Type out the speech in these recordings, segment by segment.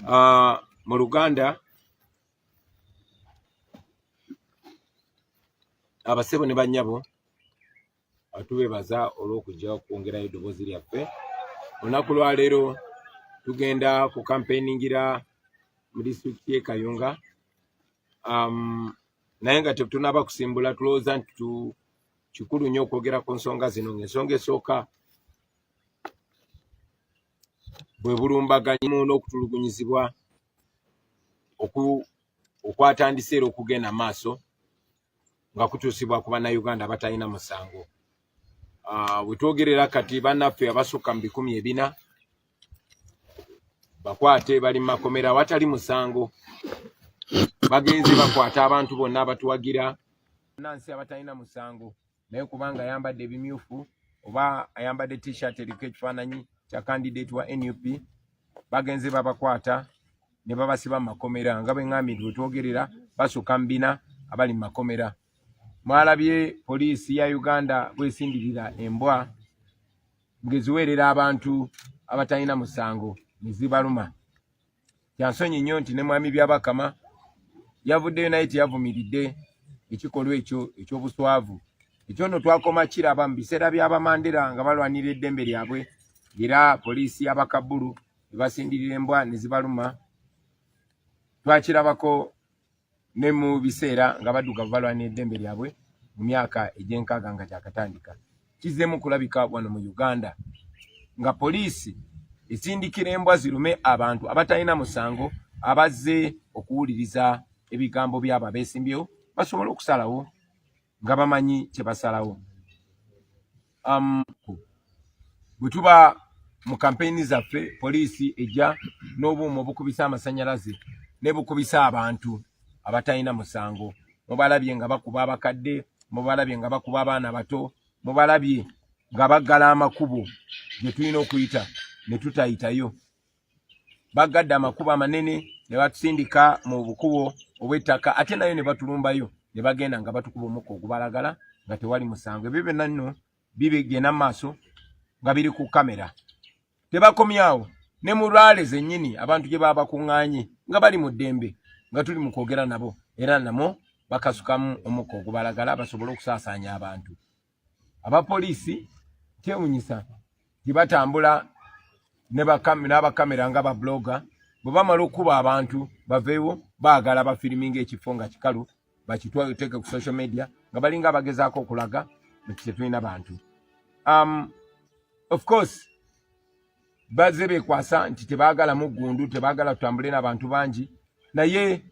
Mu Luganda, abasebo ne bannyabo, tubebaza olw'okujja okwongerayo eddoboozi lyaffe. Olunaku lwaleero tugenda ku campaigningira mu disitulikiti y'e Kayunga, naye nga tetunaba kusimbula, tulowooza nti kikulu nnyo okwogera ku nsonga zino, ng'ensonga esooka bwe bulumbaganyi n'okutulugunyizibwa okwatandise era okugenda maaso nga kutuusibwa ku Bannayuganda abatalina musango. Bwe twogerera kati, bannaffe abasukka mu 400 bakwate, bali mu makomera awatali musango. Bagenze bakwata abantu bonna abatuwagira, nansi abatalina musango, naye kubanga ayambadde ebimyufu oba ayambadde T-shirt eriko ekifaananyi kya candidate wa NUP, bagenze babakwata ne babasiba mu makomera. Nga bwe ŋŋambye nti wetwogerera basukka mu 400 abali mu makomera. Mwalabye poliisi ya Uganda bwesindirira embwa ng'eziweerera abantu abatalina musango ne zibaluma. Kyansonyi nnyo nti ne Mwami Byabakama yavuddeyo naye teyavumiridde ekikolwa ekyo eky'obuswavu. Ekyo nno twakoma kiraba mu biseera by'Abamandera nga balwanira eddembe lyabwe, era poliisi y'abakabbulu ebasindirira embwa ne zibaluma. Twakirabako ne mu biseera nga baddugavu balwanira eddembe lyabwe mu myaka egy'enkaaga nga gyakatandika. Kizzeemu kulabika wano mu Uganda nga poliisi esindikira embwa zirume abantu abatalina musango abazze okuwuliriza ebigambo byabo abeesimbyewo, basobole okusalawo nga bamanyi kye basalawo. Bwe tuba mu kampeyini zaffe, poliisi ejja n'obuuma obukubisa amasanyalaze ne bukubisa abantu abatalina musango. Mubalabye nga bakuba abakadde, mubalabye nga bakuba abaana bato, mubalabye nga baggala amakubo gye tulina okuyita ne tutayitayo. Baggadde amakubo amanene ne batusindika mu bukubo obw'ettaka, ate nayo ne batulumbayo ne bagenda nga batukuba omukka ogubalagala nga tewali musango. Ebyo byonna nno bibigenda mu maaso nga biri ku kamera. Tebakomyawo ne mu rally zennyini abantu gye baba bakuŋŋaanye nga bali mu ddembe, nga tuli mu kwogera nabo, era namo bakasukamu omukka ogubalagala basobole okusaasaanya abantu. Abapoliisi kyewunyisa nti batambula n'abakamera nga bablogger. Bwe bamala okukuba abantu baveewo, baagala bafiriminga ekifo nga kikalu, bakitwateeke ku social media nga balinga abagezaako okulaga nti tetulina bantu. Of course bazze bekwasa nti tebaagala muggundu, tebaagala tutambule n'abantu bangi, naye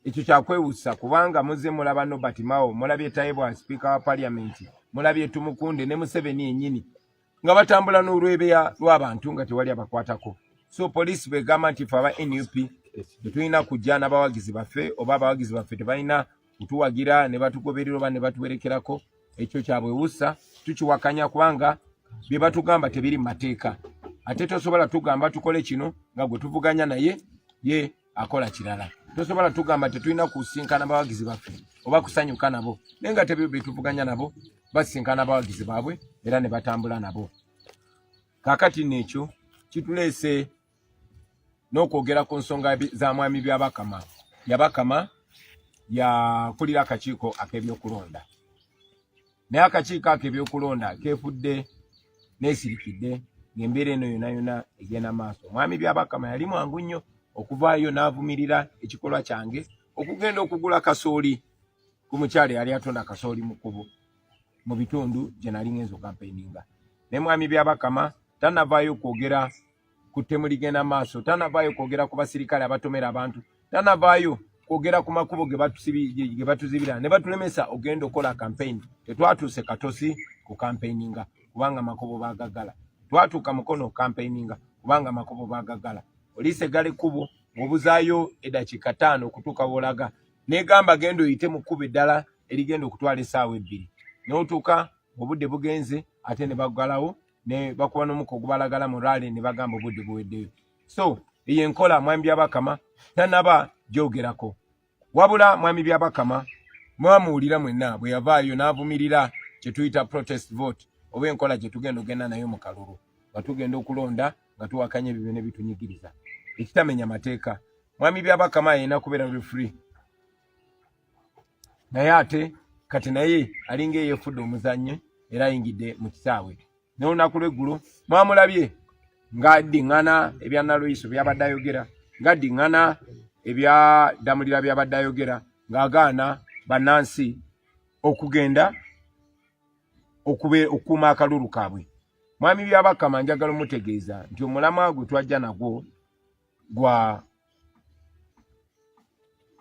ekyo kyakwewusa kubanga muzze mulaba Nobert Mao, mulabye Tayebwa, sipiika wa paliamenti, mulabye Tumukunde ne Museveni yennyini nga batambula n'olwebeya lw'abantu nga tewali abakwatako. So poliisi bwegamba nti fe aba NUP tetulina kujja n'abawagizi baffe, oba abawagizi baffe tebalina kutuwagira ne batugoberera oba ne batuwerekerako, ekyo kyabwewusa, tukiwakanya kubanga bye batugamba tebiri mu mateeka. Ate tosobola tugamba tukole kino nga gwe tuvuganya naye ye akola kirala. Tosobola tugamba tetulina kusinkana bawagizi baffe oba kusanyuka nabo, naye nga tebyo betuvuganya nabo basinkana abawagizi baabwe era ne batambula nabo. Kaakati nno ekyo kituleese n'okwogera ku nsonga za Mwami Byabakama. Byabakama yakulira akakiiko ak'ebyokulonda, naye akakiiko ako ebyokulonda keefudde neesirikidde ng'embeera eno yonna yonna egenda maaso. Mwami Byabakama yali mwangu nnyo okuvaayo n'avumirira ekikolwa kyange okugenda okugula kasooli ku mukyala eyali atunda kasooli mu kkubo mu bitundu gye nali ngenza okampeininga. Naye Mwami Byabakama tanavaayo kwogera ku ttemu ligenda maaso, tanavaayo kwogera ku basirikale abatomera abantu, tanavaayo kwogera ku makubo ge batuzibira ne batulemesa ogenda okukola campaign. Tetwatuuse Katosi ku campaigninga kubanga makubo bagagala. Twatuuka Mukono campaigninga kubanga makubo bagagala. Poliisi eggala ekkubo, ng'obuzaayo eddakiika 5 okutuuka w'olaga, negamba genda oyite mu kkubo eddala erigenda okutwala essaawa 2, n'otuuka obudde bugenze, ate ne baggalawo ne bakuba n'omukka ogubalagala mu rally ne bagamba obudde buweddeyo. So eyo enkola Mwami Byabakama tanaba gyogerako. Wabula Mwami Byabakama mwamuwulira mwenna bwe yavaayo n'avumirira kye tuyita protest vote, oba enkola gye tugenda ogenda nayo mu kalulu nga tugenda okulonda nga tuwakanya ebyo byonna ebitunyigiriza. Ekitamenya mateeka. Mwami Byabakama alina kubeera referee, naye ate kati naye alinga eyefudde omuzannyo era ayingidde mu kisaawe. N'olunaku lw'eggulo mwamulabye ng'addiŋŋana ebya Nalweyiso byabadde ayogera, ng'addiŋŋana ebya Ddamulira byabadde ayogera, ng'agaana bannansi okugenda okukuuma akalulu kaabwe. Mwami Byabakama, njagala omutegeeza nti omulamwa gwe twajja nagwo gwa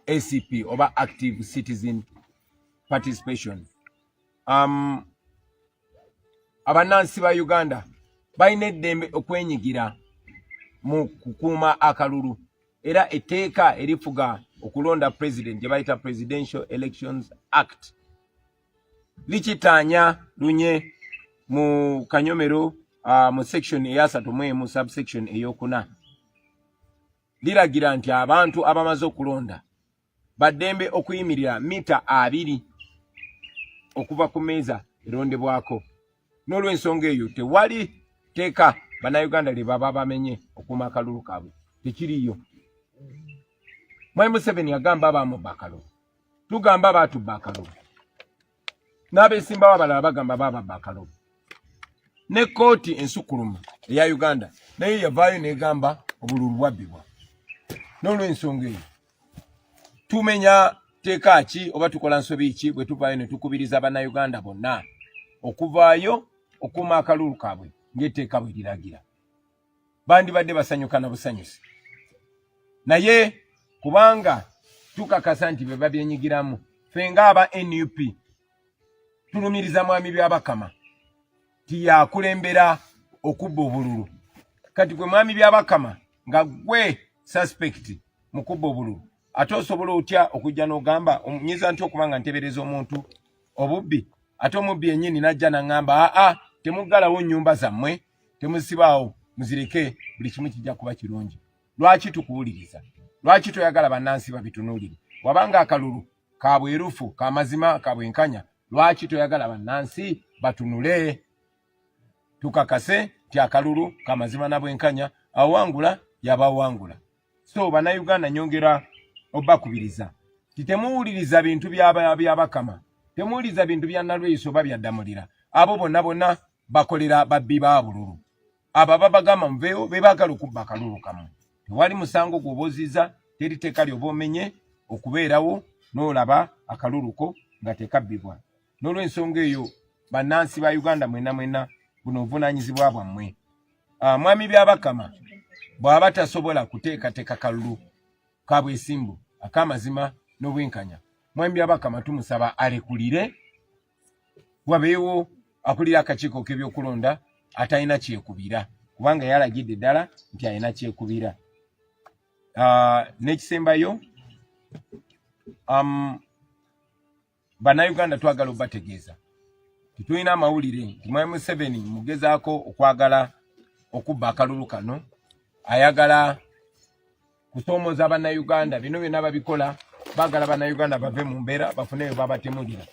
ACP oba active citizen participation. Abannansi ba Uganda balina eddembe okwenyigira mu kukuuma akalulu, era etteeka erifuga okulonda president gye bayita Presidential Elections Act likitaanya lunye mu kanyomero mu section 31 subsection 4, liragira nti abantu abamaze okulonda baddembe okuyimirira mita 20 okuva ku meeza erondebwako. N'olwensonga eyo, tewali teeka Bannayuganda lye baba bamenye okuuma akalulu kaabwe, tekiriyo. Mwami Museveni agamba baamubba akalulu, tugamba baatubba akalulu, n'abeesimbawo abalala bagamba baababba akalulu. Ne kkooti ensukkulumu eya Uganda naye yavaayo n'egamba obululu bwabbibwa. N'olwensonga eyo, tumenya teeka ki oba tukola nsobi ki bwe tuvaayo ne tukubiriza Bannayuganda bonna okuvaayo okuuma akalulu kaabwe ng'etteeka bwe liragira? Bandibadde basanyuka na busanyusi, naye kubanga tukakasa nti be babyenyigiramu, ffe ng'aba NUP tulumiriza Mwami Byabakama ti yakulembera okubba obululu. Kati gwe Mwami Byabakama, nga gwe suspect mu kubba obululu, ate osobola otya okujja n'ogamba nyiza nti okuba nga ntebereza omuntu obubbi, ate omubbi yennyini najja naŋŋamba, "Aa, temuggalawo nnyumba zammwe, temusibaawo, muzireke, buli kimu kijja kuba kirungi"? Lwaki tukuwuliriza? Lwaki toyagala bannansi babitunuulire? Wabanga akalulu ka bwerufu, ka mazima, ka bwenkanya, lwaki toyagala bannansi batunule tukakase nti akalulu ka mazima na bwenkanya, awangula yabawangula? So Bannayuganda, nyongera obakubiriza ti temuwuliriza bintu byabakama, temuwuliriza bintu bya Nalweyiso oba byaddamulira. Abo bonna bonna bakolera babbi ba bululu. Abo ababagamba muveewo be baagala okubba akalulu kamu. Tewali musango gw'oba oziza, teri tteeka ly'oba omenye okubeerawo n'olaba akalulu ko nga tekabbibwa. N'olwensonga eyo, bannansi ba Uganda mwenna mwenna, buno obuvunaanyizibwa bwammwe. Mwami Byabakama bw'aba tasobola kuteekateeka kalulu ka bwesimbu, ak'amazima n'obwenkanya, Mwami Byabakama tumusaba alekulire, wabeewo akulira akakiiko k'ebyokulonda atalina kyekubira, kubanga yalagidde ddala nti alina kyekubira. N'ekisembayo, Bannayuganda twagala obategeeza tetulina amawulire nti Mwami Museveni mugezaako okwagala okubba akalulu kano, ayagala kusoomooza Bannayuganda. Bino byonna babikola baagala Bannayuganda bave mu mbeera, bafune we babatemulira.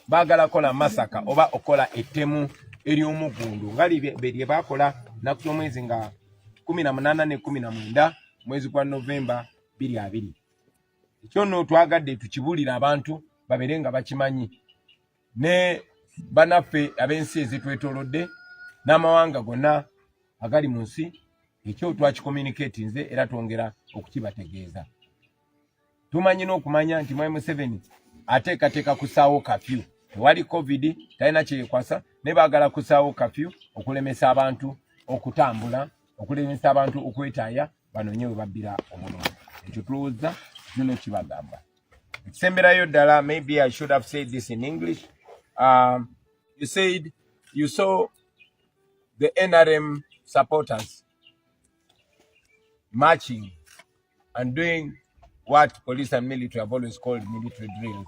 Baagala kola massacre oba okukola ettemu ery'omuggundu nga lye baakola nnaku z'omwezi nga 18 ne 19 mwezi gwa Novemba 2020. Ekyo nno twagadde tukibuulire abantu babeere nga bakimanyi, ne banaffe ab'ensi ezitwetoolodde n'amawanga gonna agali mu nsi. Ekyo twakicommunicatinze era twongera okukibategeeza. Tumanyi n'okumanya nti Mwami Museveni ateekateeka kusaawo kafyu. Tewali COVID, talina kyeyekwasa, naye baagala kusaawo kafyu okulemesa abantu okutambula, okulemesa abantu okwetaaya, banoonye we babbira obululu. Ekyo tulowooza kino kibagamba. Ekisemberayo ddala, maybe I should have said this in English. You said you saw the NRM supporters marching and doing what police and military have always called military drills.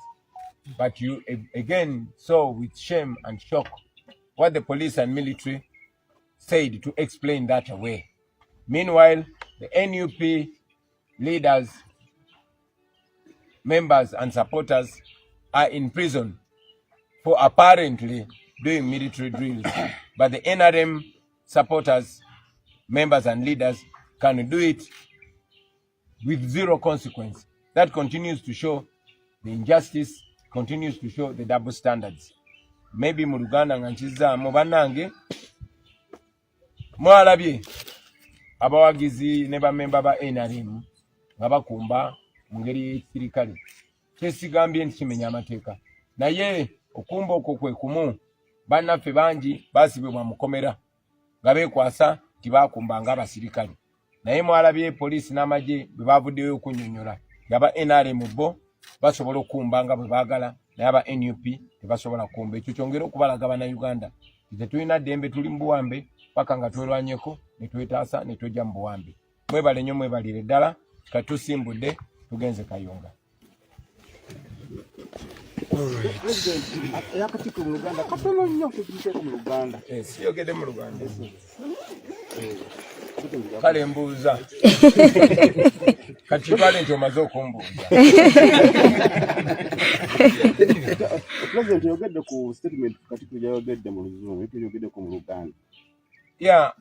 But you again saw with shame and shock what the police and military said to explain that away. Meanwhile, the NUP leaders, members, and supporters are in prison for apparently doing military drills. But the NRM supporters, members, and leaders can do it. with zero consequence. That continues to show the injustice, continues to show the double standards. Maybe mu Luganda nga nkizzaamu, bannange, mwalabye abawagizi ne bamemba ba NRM nga bakumba mu ngeri y'ekisirikale, kyesigambye nti kimenya amateeka, naye okumba okwo kwe kumu bannaffe bangi basibibwa mukomera nga beekwasa nti bakumba ng'abasirikale. Naye mwalabye poliisi n'amagye bwe bavuddeyo okunnyonnyola nga ba NRM bo basobola okukumba nga bwe baagala, naye aba NUP tebasobola kukumba. Ekyo kyongere okubalaga Bannayuganda nti tetulina ddembe, tuli mu buwambe paka nga twerwanyeko ne twetaasa ne twejja mu buwambe. Mwebale nnyo, mwebalire ddala. Katusimbudde, tugenze Kayunga. Eyakatikkiro mu Luganda katono nnyo, tekiteeko mu Luganda. Eh, siyogedde mu Luganda, kale mbuuza. Kati kitwale nti omaze okumbuuza. President, yogedde ku statement Katikkiro gyayogedde mu Luzungu, yogeddeko mu Luganda. Yeah,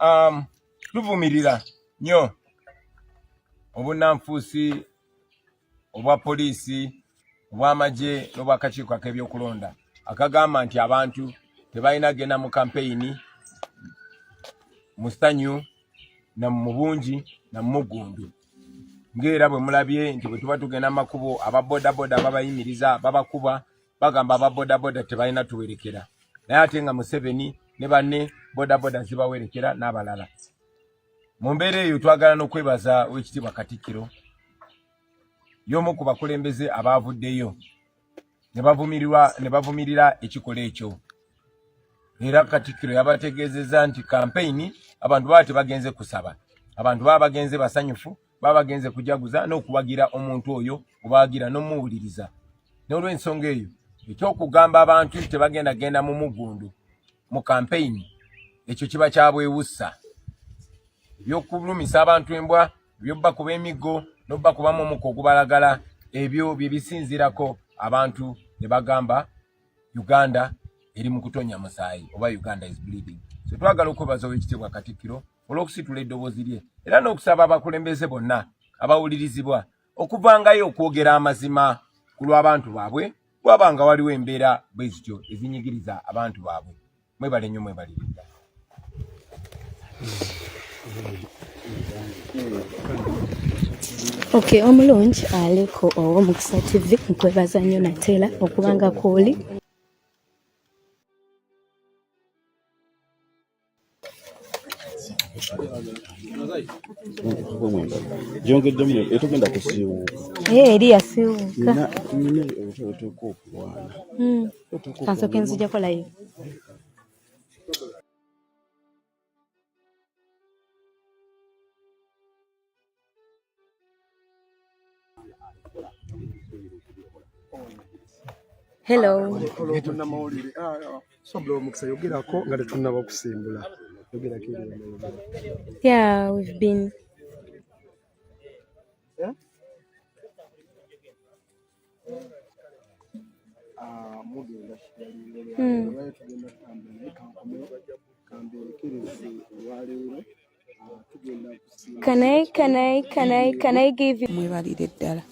tuvumirira nnyo obunnanfuusi obwa poliisi, obw'amagye n'obwakakiiko ak'ebyokulonda akagamba nti abantu tebalina genda mu kampeyini mu ssanyu na mu bungi na mu muggundu, ng'era bwe mulabye nti bwe tuba tugenda makubo, aba bodaboda babayimiriza, babakuba, bagamba aba bodaboda tebalina tuwerekera, naye ate nga Museveni ne banne bodaboda zibawerekera n'abalala. Mu mbeera eyo, twagala n'okwebaza Owekitiibwa Katikkiro, y'omu ku bakulembeze abaavuddeyo ne bavumirira ekikola ekyo. Era Katikkiro yabategeezezza nti kampeyini abantu baba tebagenze kusaba, abantu baba bagenze basanyufu, baba bagenze kujaguza n'okuwagira omuntu oyo obawagira n'omuwuliriza. N'olw'ensonga eyo, ekyokugamba abantu nti tebagenda genda mu muggundu mu kampeyini, ekyo kiba kyabwewussa. Ebyokulumisa abantu embwa, ebyokubakuba emiggo n'okubakubamu omukka ogubalagala, ebyo bye bisinzirako abantu ne bagamba Uganda eri mu kutonya musaayi oba Uganda is bleeding. So twagala okwebaza Owekitiibwa Katikkiro olw'okusitula eddoboozi lye, era n'okusaba abakulembeze bonna abawulirizibwa okuvangayo okwogera amazima ku lw'abantu baabwe bwaba nga waliwo embeera bwe zityo ezinyigiriza abantu baabwe. Mwebale nnyo, mwebalire ddala. Okay, omulungi aliko ow'Omukisa TV, nkwebaza nnyo nateera okubanga kwoli. Gyongeddemu etogenda kusiiwuuka. Eh, eri yasiiwuuka. Nina olutalo oteekwa okulwana. Kansooke nzijako live. Hello. Munnamawulire sobola omukisa, yogerako nga tetunnaba kusimbula, yogerako eri bannayuganda. Yeah, we've been Ah, mugenda olwayo, tugenda kutambula, naye kankomewo kambeerekereze olwaleero. Ah, tugenda kusimba. Can I give you Mwebalire ddala.